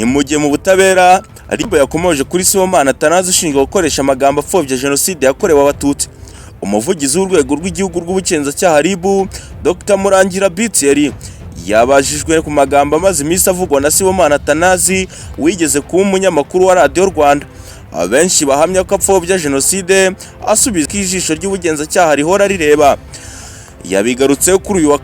Ni mu gihe mu butabera RIB yakomoje kuri Sibomana Atanazi ushinjwa gukoresha amagambo apfobya Jenoside yakorewe Abatutsi. Umuvugizi w'Urwego rw'Igihugu rw'Ubugenzacyaha, RIB, Dr Murangira B Thierry, yabajijwe ku magambo amaze iminsi avugwa na Sibomana Atanazi wigeze kuba umunyamakuru wa Radiyo Rwanda, abenshi bahamya ko apfobya jenoside, asubiza ko ijisho ry'ubugenzacyaha rihora rireba. Yabigarutseho kuri uyu wa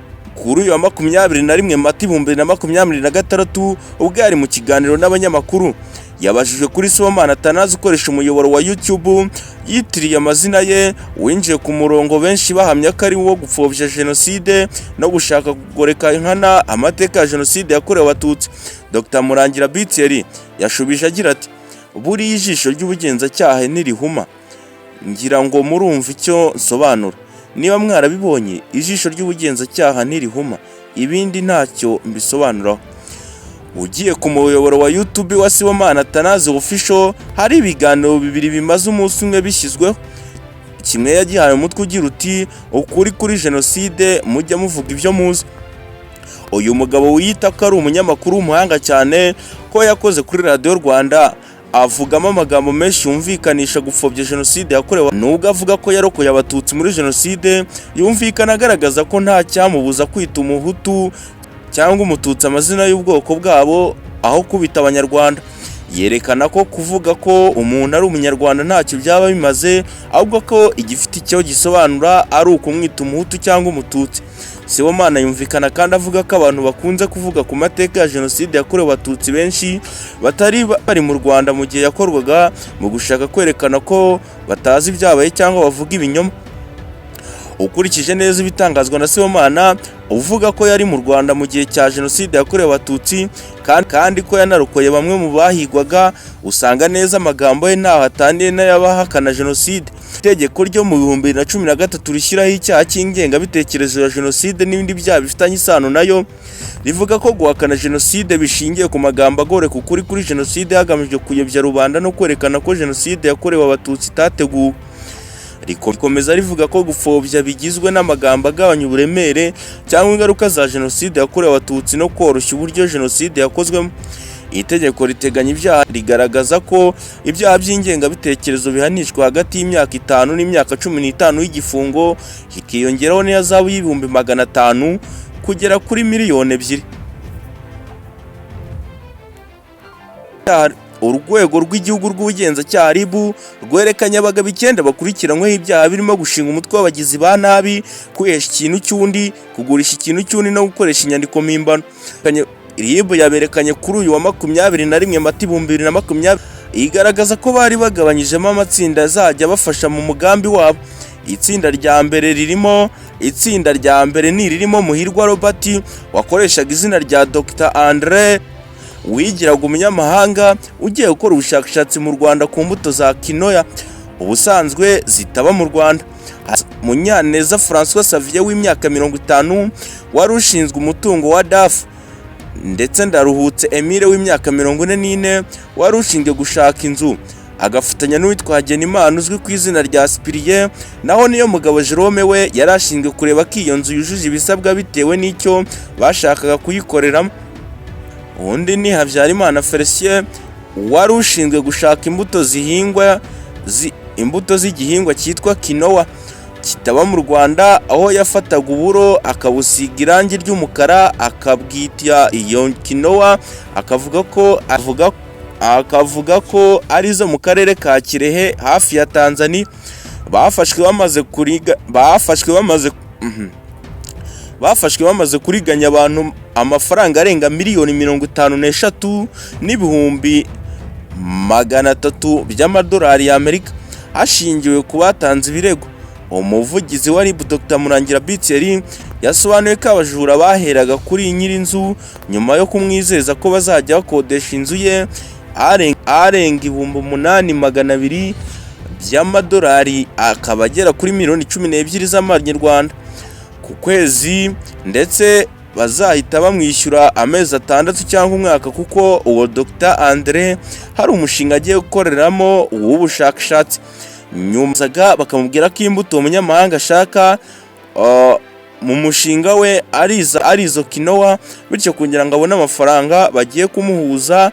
21 Mata 2026, ubwo yari mu kiganiro n'abanyamakuru. Yabajijwe kuri Sibomana Atanazi ukoresha umuyoboro wa YouTube yitiriye amazina ye, winjiye ku murongo benshi bahamya ko ari uwo gupfobya jenoside no gushaka kugoreka nkana amateka ya Jenoside yakorewe Abatutsi. Dr Murangira B Thierry yashubije agira ati: "Buriya ijisho ry'ubugenzacyaha ntirihuma. Ngira ngo murumva icyo nsobanura niba mwarabibonye. Ijisho ry'ubugenzacyaha ntirihuma, ibindi ntacyo mbisobanuraho." Ugiye ku muyoboro wa YouTube wa Sibomana Atanazi Official, hari ibiganiro bibiri bimaze umunsi umwe bishyizweho. Kimwe yagihaye umutwe ugira uti: "Ukuri kuri jenoside, mujya muvuga ibyo muzi." Uyu mugabo wiyita ko ari umunyamakuru w'umuhanga cyane, ko yakoze kuri Radiyo Rwanda, avugamo amagambo menshi yumvikanisha gupfobya jenoside yakorewe. Nubwo avuga ko yarokoye Abatutsi muri jenoside, yumvikana agaragaza ko nta cyamubuza kwita Umuhutu cyangwa Umututsi amazina y'ubwoko bwabo aho kubita Abanyarwanda. Yerekana ko kuvuga ko umuntu ari Umunyarwanda ntacyo byaba bimaze, ahubwo ko igifite icyo gisobanura ari ukumwita Umuhutu cyangwa Umututsi. Sibomana yumvikana kandi avuga ko abantu bakunze kuvuga ku mateka ya Jenoside yakorewe Abatutsi benshi batari bari mu Rwanda mu gihe yakorwaga, mu gushaka kwerekana ko batazi ibyabaye cyangwa bavuga ibinyoma. Ukurikije neza ibitangazwa na Sibomana uvuga ko yari mu Rwanda mu gihe cya Jenoside yakorewe Abatutsi kandi ko yanarokoye bamwe mu bahigwaga, usanga neza amagambo ye ntaho ataniye n'ay'abahakana jenoside. Itegeko ryo mu 2013 rishyiraho icyaha cy'ingengabitekerezo ya jenoside n'ibindi byaha bifitanye isano nayo rivuga ko guhakana jenoside bishingiye ku magambo agoreka ukuri kuri jenoside hagamijwe kuyobya rubanda no kwerekana ko Jenoside yakorewe Abatutsi itateguwe. Rikomeza rivuga ko gupfobya bigizwe n'amagambo agabanya uburemere cyangwa ingaruka za Jenoside yakorewe Abatutsi no koroshya uburyo jenoside yakozwemo. Iri tegeko riteganya ibyaha, rigaragaza ko ibyaha by'ingengabitekerezo bihanishwa hagati y'imyaka 5 n'imyaka 15 y'igifungo, hikiyongeraho n'ihazabu y'500,000 kugera kuri miliyoni 2. Urwego rw'Igihugu rw'Ubugenzacyaha, RIB, rwerekanye abagabo icyenda bakurikiranyweho ibyaha birimo gushinga umutwe w'abagizi ba nabi, kwihesha ikintu cy'undi, kugurisha ikintu cy'undi no gukoresha inyandiko mpimbano. RIB yaberekanye kuri uyu wa 21 Mata 2020, igaragaza ko bari bagabanyijemo amatsinda azajya abafasha mu mugambi wabo. Itsinda rya mbere ni iririmo Muhirwa Robert wakoreshaga izina rya Dr Andre, wigiraga umunyamahanga ugiye gukora ubushakashatsi mu Rwanda ku mbuto za quinoa ubusanzwe zitaba mu Rwanda. Munyaneza Francois Xavier w'imyaka 50 wari ushinzwe umutungo wa DAF, ndetse Ndaruhutse Emile w'imyaka 44 wari ushinzwe gushaka inzu, agafatanya n'uwitwa Hagenimana uzwi ku izina rya Cyprien. Naho niyo mugabo Jerome we yari ashinzwe kureba ko iyo nzu yujuje ibisabwa bitewe n'icyo bashakaga kuyikoreramo. Undi ni Habyarimana Felicien wari ushinzwe gushaka imbuto zihingwa imbuto z'igihingwa cyitwa quinoa kitaba mu Rwanda, aho yafataga uburo akabusiga irangi ry'umukara, akabwita iyo quinoa, akavuga ko avuga akavuga ko ari izo mu karere ka Kirehe hafi ya Tanzania. Bafashwe bamaze kuriganya abantu amafaranga arenga miliyoni 53 n'ibihumbi 300 by'amadolari y'Amerika, hashingiwe ku batanze ibirego. Umuvugizi wa RIB, Dr Murangira B Thierry, yasobanuye ko abajura baheraga kuri nyir'inzu nyuma yo kumwizeza ko bazajya bakodesha inzu ye arenga 8,200 by'amadolari, akaba agera kuri miliyoni 12 z'amanyarwanda ku kwezi, ndetse bazahita bamwishyura amezi 6 cyangwa umwaka, kuko uwo Dr Andre hari umushinga agiye gukoreramo uw'ubushakashatsi. Nyuma bakamubwira ko imbuto uwo munyamahanga ashaka mu mushinga we ari izo quinoa, bityo kugira ngo abone amafaranga bagiye kumuhuza.